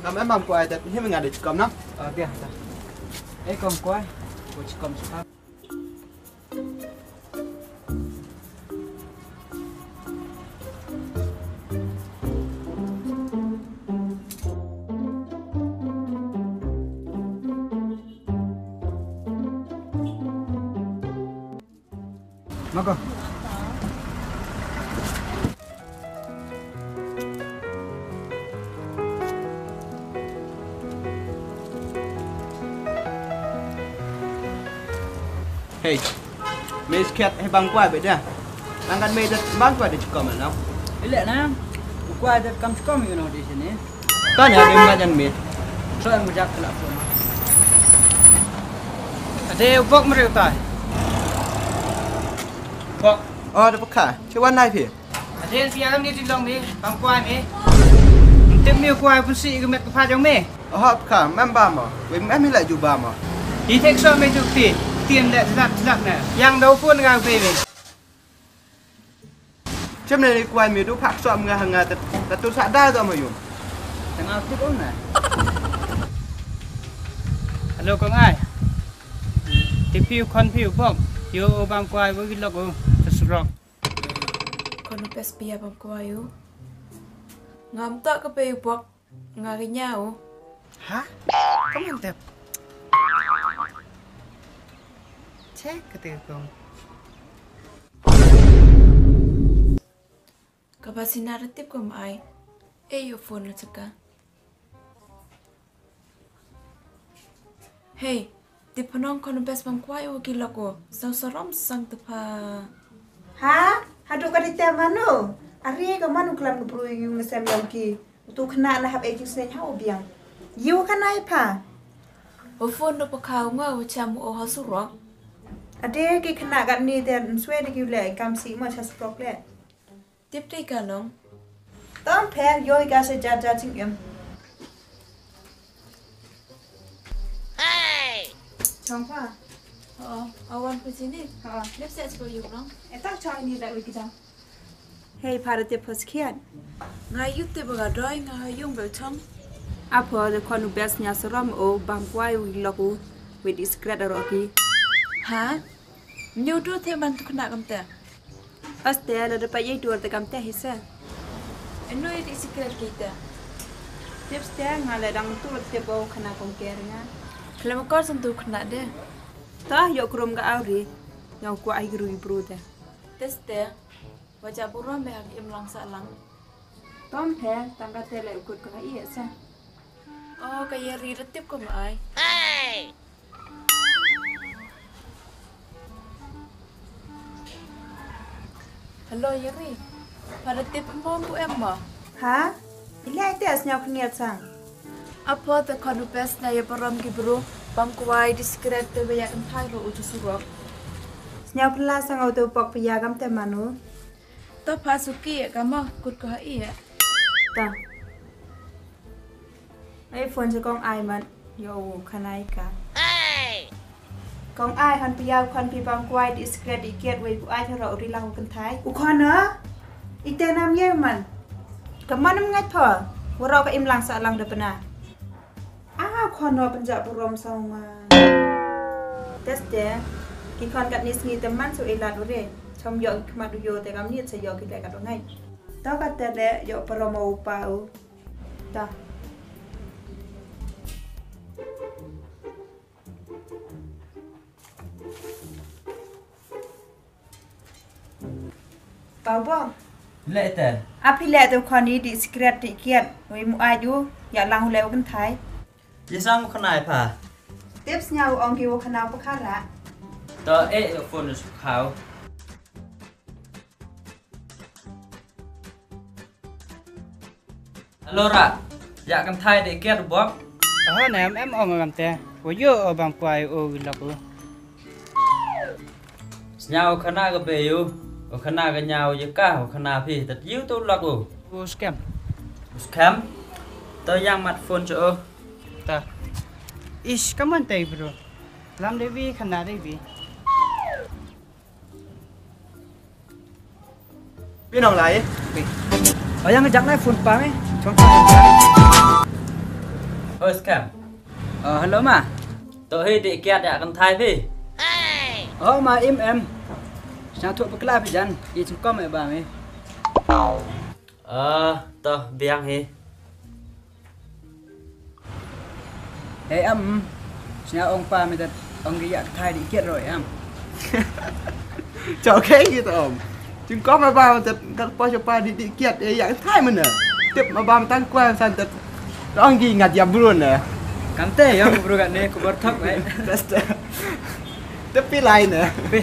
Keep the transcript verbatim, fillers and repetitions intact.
Em, em, bam kwai, te hi me nga de chikom na. Ah, biang ta. Eh, kom kwai. Ko chikom sa. Mako. Hey, me skhiat he bam kwai be da. Nang kan me da bam kwai de chikom na. Ile na, u kwai de kam chikom yu no de sini. Tanya de ma jan me. Try mo jak la phone. Ade u bok mre utai. Bok. Oh, da pkha. Chi wan nai phi. Ade phi am ni ti long mi, bam kwai mi. Tip mi kwai pun si ke met ka pha jong mi. Oh, pkha, mem ba mo. We mem hi la ju ba mo. Di thek so me ju ti. Tien le tlak tlak na. Yang do phone nga pe mi. Chem ne ni kwai mi du phak so nga ha nga ta, ta tu sa da do mo yum. Tang au tip um na. Hello kong ai. Tip phi u khon phi u bok. Yo bam kwai wo ki lok u. Ta surok. Khon u pes pia bam kwai u. Ngam ta ka pe u bok. Nga ka ñiaw. Ha? Kaman tep. Check ka te kong. Ka ba sina ra tip ko ma ai. E yo phone la chaka. Hey, tip phanong khon u pes bam kwai u ki lok u. Saw sarom sang te pha. Ha? Hadu ka di te manu? Ari ka manu klam ka bru yu ngesem yong ki. U tu khana na hap e jingsneng ha u biang. Yu khana i pha. U phone do pkha u nga u cham u ha surok. Ade ki khana kat ni te nswe de ki le kam si mo cha surok le. Tip te ka nong. Tam pher yo i ka se jar jar ching em. Chong pha. Oh, awan pha chini. Ha. Lep se chko yu nong. Eta chong ni da wi ki jang. Hei, pha da tip pha skhiat. Nga yu tip ba ka doi, nga ha yung bel chong. Apho de khon u bes nya sarom o bam kwai u lok u. Wei di skret aro ki. Ha? Nyu du the man tu khna kam te. Aste la da pa ye tur te kam te hi se. Eno ye di skret ki te. Tip ste nga le dang tu te bo khna kom ker nga. Khlem kor san tu khna de. Ta yo krum ka au ri. Nga kwai ki ru i bru te. Teste. Wa ja burom be ha ki imlang sahlang. Tom pher, tang kate le u kut ko ha i sa. Oh, ka Yeri da tip ko ma ai. Hello, Yeri. Pha da tip mo bu em mo? Ha? Ile ai te as nyau khniat sang. Apho te khon u pes na ya burom ki bru, bam kwai di skret te ba ya kynthai ro u tu surok. Snyau pla sang au te u pok pa ya kam te manu. To pha suki ya ka mo, kut ko ha i ya. Ta. Ai phone sa kong ai man, yo u khana i ka. Kong ai han pia u khon pi bam kwai di skret di kiat wei ku ai ro u ri lang u kynthai. U khon ha? I te nam ye man. Ka man nam ngai pha. Wa ro ka imlang sahlang da pna. Ah, khon no pynjah burom sa u man. Teste, ki khon kat ni sngi te man su ilat u re. Chom yo ki khmat u yo te kam ni sa yo ki le kat u ngai. To kat te le yo burom u pa u. Ta. Pau bong. Le te. Api le te khon ni di skret di kiat. Wei mu aju. Ya lang le u kynthai. Ye sang u khana i pha. Tip snyau ong ki u khana u pkha la. To e phone su khau. Hello ra. Ya kynthai de kiat bok. Aha, nem em ong ngam te. Wo yo o bam kwai o wi lok o. Snyau khana ka be yu. O khana ka nyau ya ka, o khana phi, tat yu tu lok o. O scam. O scam. To yang mat phone cho o. Ta. Ish, kaman te bro. Lam de bi khana de bi. Pi nong lai, pi. Ayang jak nai phone pa me. Chong pa. Hoi Skhem. Hello ma. To hi di kiat ya kan thai phi. Oh ma, im em. Sñiaw thooh bakla phi jan, i chingkom e ba mi. To biang hi. Hei am, sñiaw ong pa mi tat, ong ki ya ka thai di kiat roi am. Chok khei ki to om. Chingkom ma ba mi tat, kat po cha pa di di kiat e ya ka thai mana. Tip ma ba mi tang kwan san tat. Ong ki ngat ya bru na. Kamte yong bru kat ne ku bar thok e. Basta. Tip pi lai na. Pi.